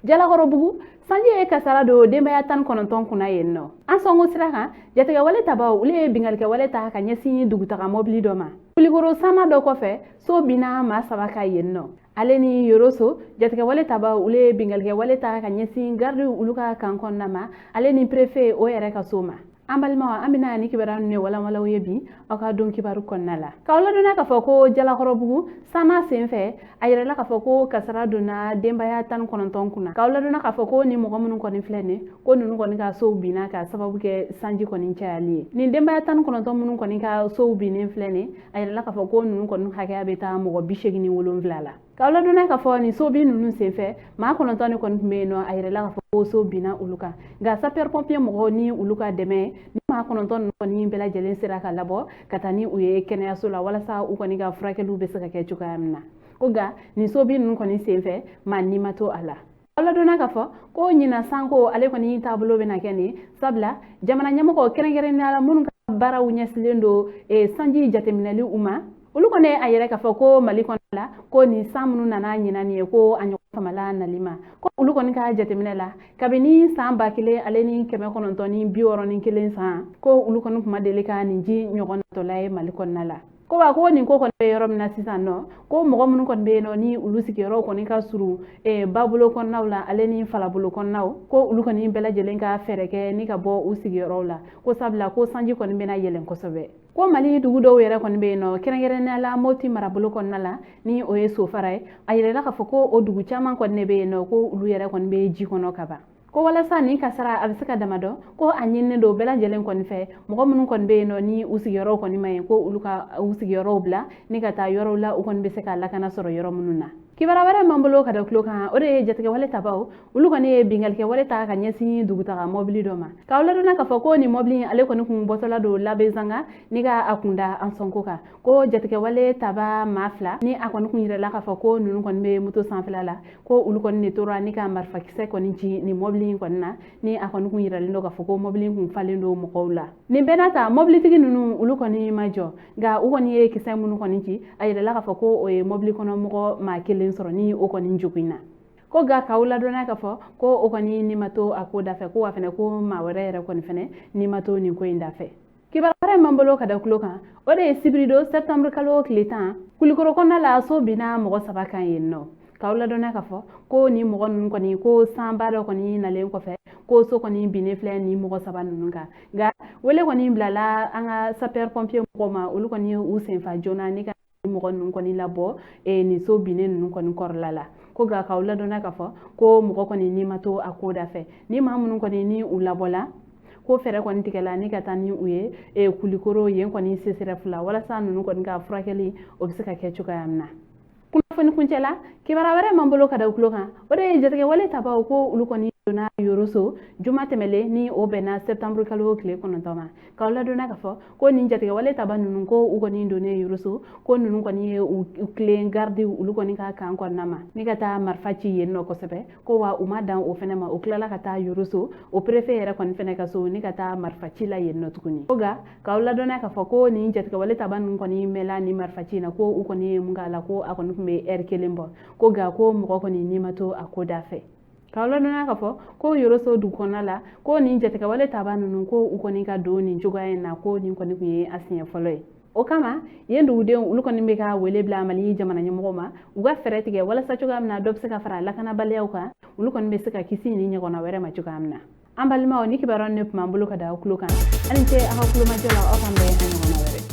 Jalakɔrɔbugu, sanji ye kasara don denbaya 19 kunna yen nɔ. Ansongo sira kan, jatigɛwale tabaw olu ye bingalikɛwale ta ka ɲɛsin dugutaga mɔbili dɔ ma. Kulikoro sama dɔ kɔfɛ, so binna maa saba kan yen nɔ. Ale ni Yoroso, jatigɛwale tabaw olu ye bingalikɛwale ta ka ɲɛsin gardiw olu ka kan kɔnɔna ma, ale ni préfet o yɛrɛ ka so ma. An balimaw, an bɛna ni kibaruya ninnu walanwalaw ye bi aw ka don kibaru kɔnɔna la. K'aw ladɔnniya k'a fɔ ko Jalakɔrɔbugu sama senfɛ, a yirala k'a fɔ ko kasara donna denbaya 19 kunna. K'aw ladɔnniya k'a fɔ ko ni mɔgɔ minnu kɔni filɛ nin, ko ninnu kɔni ka sow binna ka sababu kɛ sanji kɔni cayali ye. Nin denbaya 19 minnu kɔni ka sow binnen filɛ nin, a yirala k'a fɔ ko ninnu kɔni hakɛya bɛ taa mɔgɔ 87 la. K'aw ladɔnniya k'a fɔ nin sobin ninnu senfɛ, maa 9 de kɔni tun bɛ yen nɔ. A yirala k'a fɔ ko so binna olu kan, nka sapeur pompier mɔgɔw ni olu ka dɛmɛ, ni maa 9 ninnu kɔni bɛɛ lajɛlen sera ka labɔ ka taa ni u ye kɛnɛyaso la, walasa u kɔni ka furakɛliw bɛ se ka kɛ cogoya min na. Ko nka nin sobin ninnu kɔni senfɛ, maa ni ma to a la. Aw ladɔnniya k'a fɔ ko ɲinan sanko ale kɔni taabolo bɛna kɛ nin, sabula jamana ɲɛmɔgɔ, kɛrɛnkɛrɛnnenya la minnu ka baaraw ɲɛsilen don sanji jateminɛli u ma, olu kɔni a yɛrɛ k'a fɔ ko Mali kɔnɔ la, ko nin san minnu nana ɲinan nin ye, ko a ɲɔgɔn famala nali ma. Ko olu kɔni ka jateminɛ la, kabini san 1961 san, ko olu kɔni kuma deli ka nin ji ɲɔgɔn natɔla ye Mali kɔnɔna la. Ko wa ko nin ko kɔni bɛ yɔrɔ min na sisan nɔ, ko mɔgɔ minnu kɔni bɛ yen nɔ, ni olu sigiyɔrɔw kɔni ka surun babolo kɔnɔnaw la, ale ni falabolo kɔnɔnaw, ko olu kɔni bɛɛ lajɛlen ka fɛɛrɛ kɛ ni ka bɔ u sigiyɔrɔw la, ko sabula ko sanji kɔni bɛna yɛlɛn kosɛbɛ. Ko Mali dugu dɔw yɛrɛ kɔni bɛ yen nɔ, kɛrɛnkɛrɛnnenya la Moti marabolo kɔnɔna la, ni o ye Sofara ye, a yirala k'a fɔ ko o dugu caman kɔni de bɛ yen nɔ, ko olu yɛrɛ kɔni bɛ ji kɔnɔ ka ban. Ko walasa nin kasara a bɛ se ka damadɔ, ko a ɲininen don bɛɛ lajɛlen kɔni fɛ, mɔgɔ minnu kɔni bɛ yen nɔ, ni u sigiyɔrɔw kɔni ma ɲi, ko olu ka u sigiyɔrɔw bila ni ka taa yɔrɔw la u kɔni bɛ se ka lakana sɔrɔ yɔrɔ minnu na. Kibaruya wɛrɛ m'an bolo ka da tulo kan, o de ye jatigɛwale tabaw olu kɔni ye bingalikɛwale ta ka ɲɛsin dugutaga mɔbili dɔ ma. K'aw ladɔnniya k'a fɔ ko nin mɔbili ale kɔni kun bɔtɔla don Labezanga ni ka a kunda Ansongo kan. Ko jatigɛwale taba maa fila ni a kɔni kun yirala k'a fɔ ko ninnu kɔni bɛ moto sanfɛla la, ko olu kɔni de tora ni ka marifakisɛ kɔni ci nin mɔbili in kɔni na, ni a kɔni kun yiralen don k'a fɔ ko mɔbili in kun falen don mɔgɔw la. Nin bɛɛ n'a ta, mɔbilitigi ninnu olu kɔni ma jɔ, nka u kɔni ye kisɛ minnu kɔni ci, a yirala k'a fɔ ko o ye mɔbili kɔnɔ mɔgɔ maa kelen sɔrɔ ni o kɔni joginna. Ko nka k'aw ladɔnniya k'a fɔ ko o kɔni ni ma to a ko dafɛ, ko wa fɛnɛ ko maa wɛrɛ yɛrɛ kɔni fɛnɛ ni ma to nin ko in dafɛ. Kibaruya wɛrɛ m'an bolo ka da tulo kan, o de ye sibiridon septembre kalo tile 10, Kulikoro kɔnɔna la, so binna mɔgɔ saba kan yen nɔ. K'aw ladɔnniya k'a fɔ ko nin mɔgɔ ninnu kɔni, ko sanba dɔ kɔni nalen kɔfɛ, ko so kɔni binnen filɛ nin mɔgɔ saba ninnu kan. Nka wele kɔni bilala an ka sapeur pompier mɔgɔw ma, olu kɔni ye u senfa joona ni ka mɔgɔ ninnu kɔni labɔ nin so binnen ninnu kɔni kɔrɔla la. Ko nka k'aw ladɔnniya k'a fɔ ko mɔgɔ kɔni ni ma to a ko da fɛ. Ni maa minnu kɔni ni u labɔla, ko fɛɛrɛ kɔni tigɛla ni ka taa ni u ye Kulikoro yen kɔni CSRéf la, walasa ninnu kɔni ka furakɛli o bɛ se ka kɛ cogoya min na. Kunnafoni kuncɛ la, kibaruya wɛrɛ m'an bolo ka da tulo kan, o de ye jatigɛwale tabaw ko olu kɔni donna Yoroso juma tɛmɛlen, ni o bɛnna septembre kalo tile 9 ma. K'aw ladɔnniya k'a fɔ ko nin jatigɛwale taba ninnu, ko u kɔni donnen Yoroso, ko ninnu kɔni ye u tilen gardiw olu kɔni ka kan kɔnɔna ma ni ka taa marifa ci yen nɔ kosɛbɛ. Ko wa u ma dan o fɛnɛ ma, u tilala ka taa Yoroso o préfet yɛrɛ kɔni fɛnɛ ka so ni ka taa marifa ci la yen nɔ tuguni. Ko nka k'aw ladɔnniya k'a fɔ ko nin jatigɛwale taba ninnu kɔni mɛnla nin marifa ci in na, ko u kɔni ye mun k'a la, ko a kɔni tun bɛ ɛri kelen bɔ. Ko nka ko mɔgɔ kɔni ni ma to a ko da fɛ. K'aw ladɔnniya k'a fɔ ko Yoroso dugu kɔnɔna la, ko nin jatigɛwale taba ninnu, ko u kɔni ka don nin cogoya in na, ko nin kɔni tun ye a siɲɛ fɔlɔ ye. O kama yen dugudenw olu kɔni bɛ ka wele bila Mali jamana ɲɛmɔgɔw ma, u ka fɛɛrɛ tigɛ walasa cogoya min na dɔ bɛ se ka fara lakanabaliyaw kan, olu kɔni bɛ se ka kisi nin ɲɔgɔnna wɛrɛ ma cogoya min na. An balimaw, ni kibaruya ne tun b'an bolo ka da aw tulo kan. Aw ni ce aw ka kulomajɔ la. Aw k'an bɛn a ɲɔgɔnna wɛrɛ.